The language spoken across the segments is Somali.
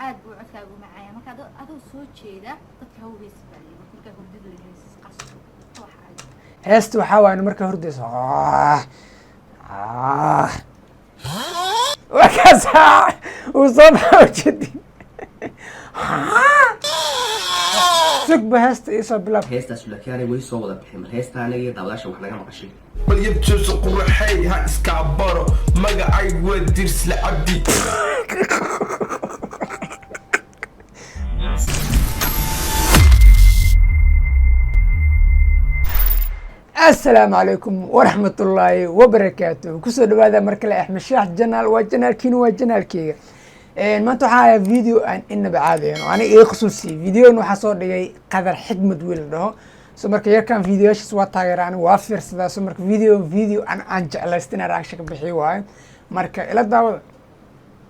Aad buu codkaagu macaaya. Marka adoo soo jeeda dadka ha u heesi baa layidhi. Markaa hurdada la hees qaso waxa ay Heesta waxaa waaye markaa hurdayso. Markaas uu soo baxa ujeedin. Sugba, heesta iisoo bilaab. Heestaas laakiin aanay weli soo wada bixin, bal heesta anaga iyo daawadaasha wax naga maqashay. Balyabjooso quraxay, ha iskaa baro, magacaygu waa Dirsle Cabdi. Asalaamu calaykum waraxmatullaahi wabarakaatu. Kusoo dhawaada mar kale Axmed Shaax channel. Waa channelkiina, waa channelkeyga. Maanta waxaa ayaa video aan inaba caadayn oo aniga iga khusuusiyey. Videogan waxaa soo dhigay Qadar Xikmad wiil la dhaho. So marka yarkan videoyaashiis waa taageera, aniga waa fiirsadaa. So marka video aan jeclaysta inaan reaction ka bixiyo waayo. Marka ila daawada.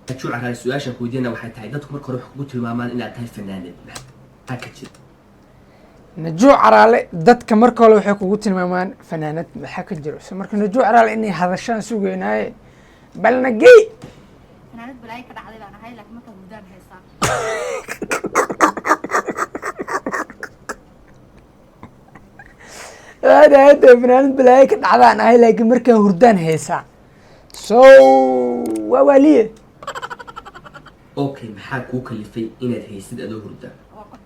Juuc Caraale, su-aasha ku weydiina waxay tahay, dadku marka hore waxay kugu tilmaamaan inaad tahay fanaanad, maxaa ka jira? Najuu Caraale, dadka marka hore waxay kugu tilmaamaan fanaanad, maxaa ka jiro? So marka Najuu Caraale inay hadashaan sugeynaaye, balna gey. Fanaanad balaayo ka dhacday baan ahay, laakiin markaa hurdaan heesaa. Hada hada fanaanad balaayo ka dhacdaan ahay, laakiin markaa hurdaan heesaa. So waa waaliye. Okay, maxaa kuu kalifay inaad haysid adoo hurda? Waa qof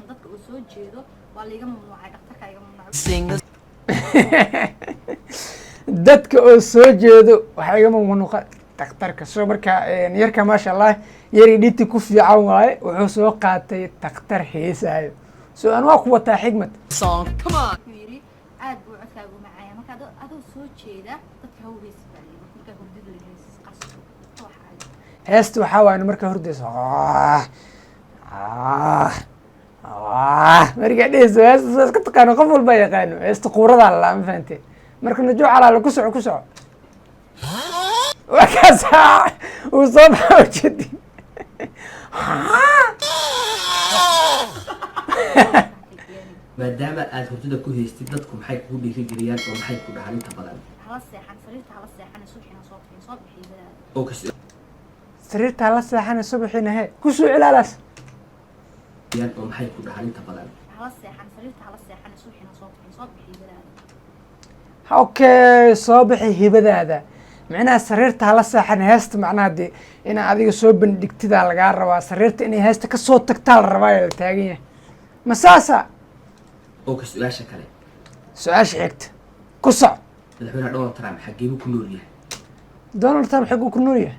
dadka uu soo jeedo waa laiga mamnuucay, dhakhtarka iga mamnuucay. Dadka oo soo jeedo waxaa iga mamnuuqa dhakhtarka. So marka yarka, maasha Allah, yar dhiti ku fiican waaye. Wuxuu soo qaatay takhtar heesaayo. So an waa ku wataa, Xigmad. Wuxuu yidhi aad buu codkaagu macaaya. Marka adoo soo jeeda dadka ha u heesi baa layidhi. Markaa hurdada la hees qaso waxa ay Heesta waxaa waaye markaa hurdayso. Markaa dhehayso heesta saa iska taqaano, qof walbaa yaqaano heesta quuradaa lalaa, ma fahanteen? Marka Najuu Calaale, ku soco, ku soco. Markaas uu soo baxa ujeedin. Maadaama aad hurdada ku haystid, dadku maxay kugu dhiirigeliyaan oo maxay ku dhahaan inta badan? Hala seexan sariirta, hala seexan, subaxina soo bixin, soo bixi hibadaada. Okay. Sariirtaa la seexana subaxiina he kusoo cilaalaas. Yaan oo maxay ku dhahaan inta badan? Hala seexan sariirta, hala seexan, subaxina soo bixin, soo bixi hibadaada. Okay, soo bixi hibadaada. Macnaha sariirta hala seexan heesta, macnaha dee inaa adiga soo bandhigtidaa lagaa rabaa. Sariirta inay heesta kasoo tagtaa la rabaa ee la taagan yahay, ma saasa? Okay, su-aasha kale. Su-aasha xigta ku soc. Madaxweyne Donald Trump xageebuu ku nool yahay? Donald Trump xaguu ku nool yahay?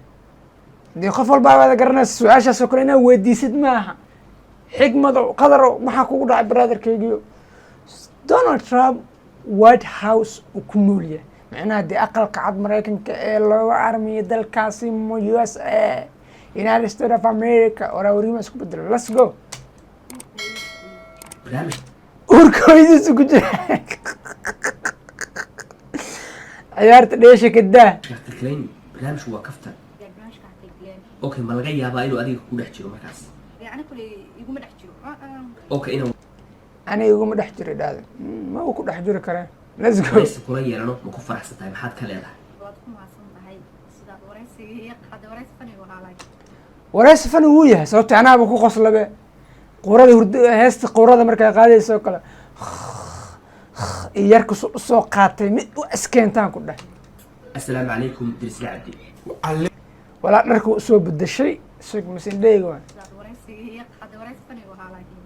Dee qof walbaa waada garanaysa. Su-aashaas oo kale inaad weydiisid maaha, Xigmado Qadaro. Maxaa kugu dhacay, brotherkaygiyo? Donald Trump White House uu ku nool yahay, macnaha dee aqalka cad Maraykanka ee looga armiyo dalkaasi USA, United States of America. Waraawariima isku bedelo. Let's go. Barnaamij. Uurka hooyadiisu ku jira. Ciyaarta dheesha ka daa. Takleyn, barnaamijku waa kaftan. Barnaamijka ha tagleen. Okay, ma laga yaabaa inuu adiga ku dhex jiro markaas? Yacni kuley iguma dhex jiro. Okay, inaan Aniga iguma dhex jiro idhaahda. Ma uu ku dhex jiri karee. Let's go. Waraysi kula yeelano, ma ku faraxsan tahay? Maxaad ka leedahay? Waad ku mahadsan tahay sidaad waraysiga iyo hadda waraysi fanigu ahaa laakiin. Waraysi fani wuu yahay, sababta anaaba ku qoslabe. Quurada hurd, heesta quurada markaa qaadaysa oo kale iyo yarka usoo qaatay mid u iskeentaan ku dheh. Assalaamu calaykum, Dirisle Cabdi. Walaa dharka usoo bedeshay sug masindheyga waa. Sidaad waraysiga iyo hadda waraysi fanigu ahaa laakiin.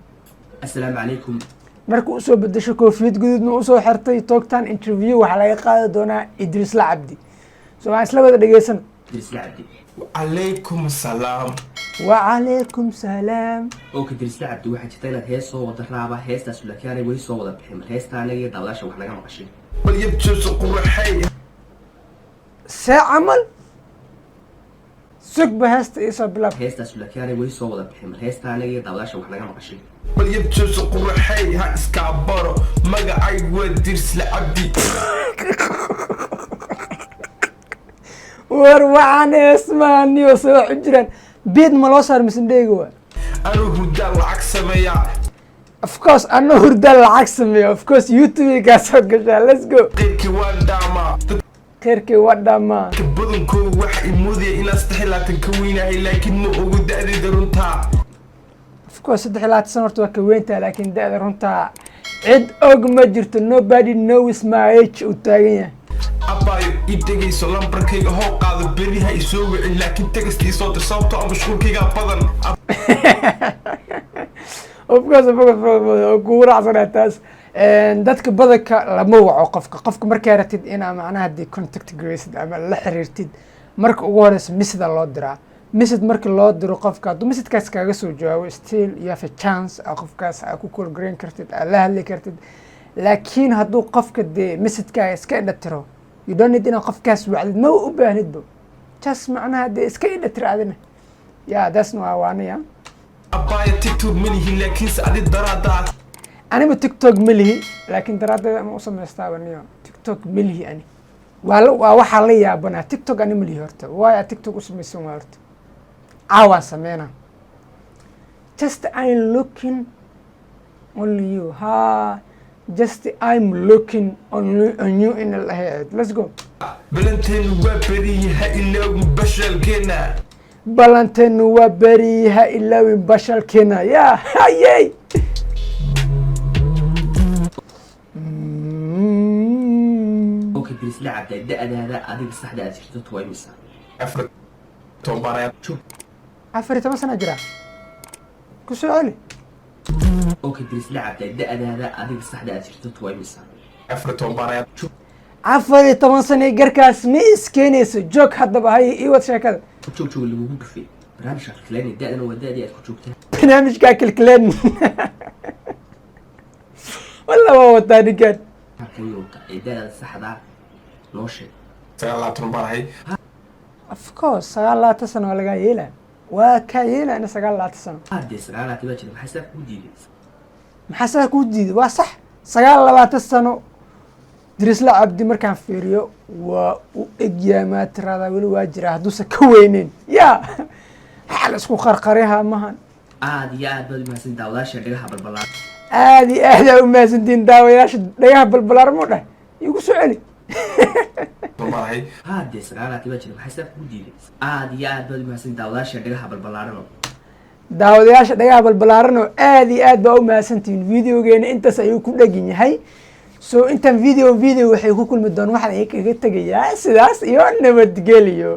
Assalaamu calaykum. Dharka usoo bedeshay, koofiyad guduudna usoo xirtay. Toogtan interview waxaa laga qaadi doonaa Idriisla Cabdi. So waan isla wada dhegeysan. Dirisle Cabdi. Calaykum salaam. Wacalaykum salaam. Okay, Dirisle Cabdi, waxaa jirta inaad hees soo wada raaba, heestaas laakiin aanay weli soo wada bixin, bal heesta anaga iyo daawadaasha wax naga maqashay. Balyabjooso quraxay. See camal? Sugba, heesta iisoo bilaab. Heestaas laakiin aanay weli soo wada bixin, bal heesta anaga iyo daawadaasha wax naga maqashay. Balyabjooso quraxay, ha iskaa baro, magacaygu waa Dirsle Cabdi. War waxaan heesmaaniyo soo jiraan beed ma loo saar misindheyga waa. Anuu hurdaa lacag sameeyaa. Of course, ano hurdaa lacag sameeya. Of course, YouTube kaa soo gashaa. Let's go. Qeybkii waan dhaamaa. Kheyrkii waa dhamaa. Dadka badankoodu waxa i moodaya inaan 23 ka weynahay, laakiin ma ogo da'dayda runta. Course, 23 sano horta waa ka weyntaa, laakiin da-da runtaa cid og ma jirto. Nobody knows my age uu taagan yahay. Abaayo, ii dhegayso, lambarkayga hoo qaado, beri ha isoo wicin, laakiin text ii soo dir, sababtoo ah mashquulkaygaa badan. Of course, oo kugu raacsanaa taas. Dadka badanka lama waco qofka. Qofka markaa ratid inaa macnaha dee contact garaysid ama la xiriirtid, marka ugu horeysa message loo diraa. Message marka loo diro qofka, hadduu messagekaas kaaga soo jawaabo, still you have a chance aa qofkaas aa ku call garayn kartid, aa la hadli kartid. Laakiin hadduu qofka dee messagekaaga iska indha tiro, you don't need inaad qofkaas wacdid, ma u baahnidbo. Just macnaha dee iska indha tiro adina. Yeah, that's waa waanaya. Abaayo, TikTok ma lihi, laakiinse adi daraadaa. Aniba TikTok ma lihi, laakiin daraaddeeda ama u samaystaaba niyo. TikTok ma lihi ani. Waa waxaa la yaabanaa, TikTok ani ma lihi horta. Waayo TikTok u samaysan waa horta caawaan sameyna. Just I'm looking only you, ha, just I'm looking only on you in lahayd. Let's go. Balanteenu waa beriyi, ha iloogin bashalkeena. Ballanteenu waa beri, ha ilaawin bashalkeena. Ya hayey. Okay, Dirisle Cabdi, da-daada adiga saxda aad jirto waa imisa? 14 baan. 14 sana jira, ku soo celi. Okay, Dirisle Cabdi, da-daada adiga saxda aad jirto waa imisa? 14 baan. 14 sana garkaas ma iskeenayso. Joog haddaba, hay, ii wad sheekada. Joog, joog, lagugu gafay barnaamijka kilkileyn. Da-dana waa da-dii aad ku joogtaa. Barnaamijkaa kilkileen walla waa wataa ninkan. Halkan yoogta ee da-daada saxda noo sheeg. 29 baan ahay. Of course, 29 sano waa lagaa yeelaa, waa kaa yeelaa ina 29 sano. Hadee 29 baa jira, maxaa saa kugu diiday? Maxaa saa kuu diiday? Waa sax, 29 sano Dirisla Cabdi markaan fiiriyo waa u egyahay. Maa tiradaa weli waa jiraa hadduusan ka weyneyn ya xal isku qarqariha mahan. Aad iyo aad baad umahadsan daawadaasha dhagaha balbalaa. Aad iyo aad aa umahadsantihiin daawayaasha dhagaha balbalaar mu dheh, igu soo celi. Baan ahay. Hadee 29 baa jira, maxaa saa kugu diiday? Aad iyo aad baad umahadsan daawadaasha dhagaha balbalaarano. Daawadayaasha dhagaha balbalaaran oo aad iyo aad baa u mahadsantihiin. Videogeena intaas ayuu ku dhegan yahay. So intaan video waxay ku kulmi doon, waxaan idinkaga tegayaa sidaas iyo nabadgelyo.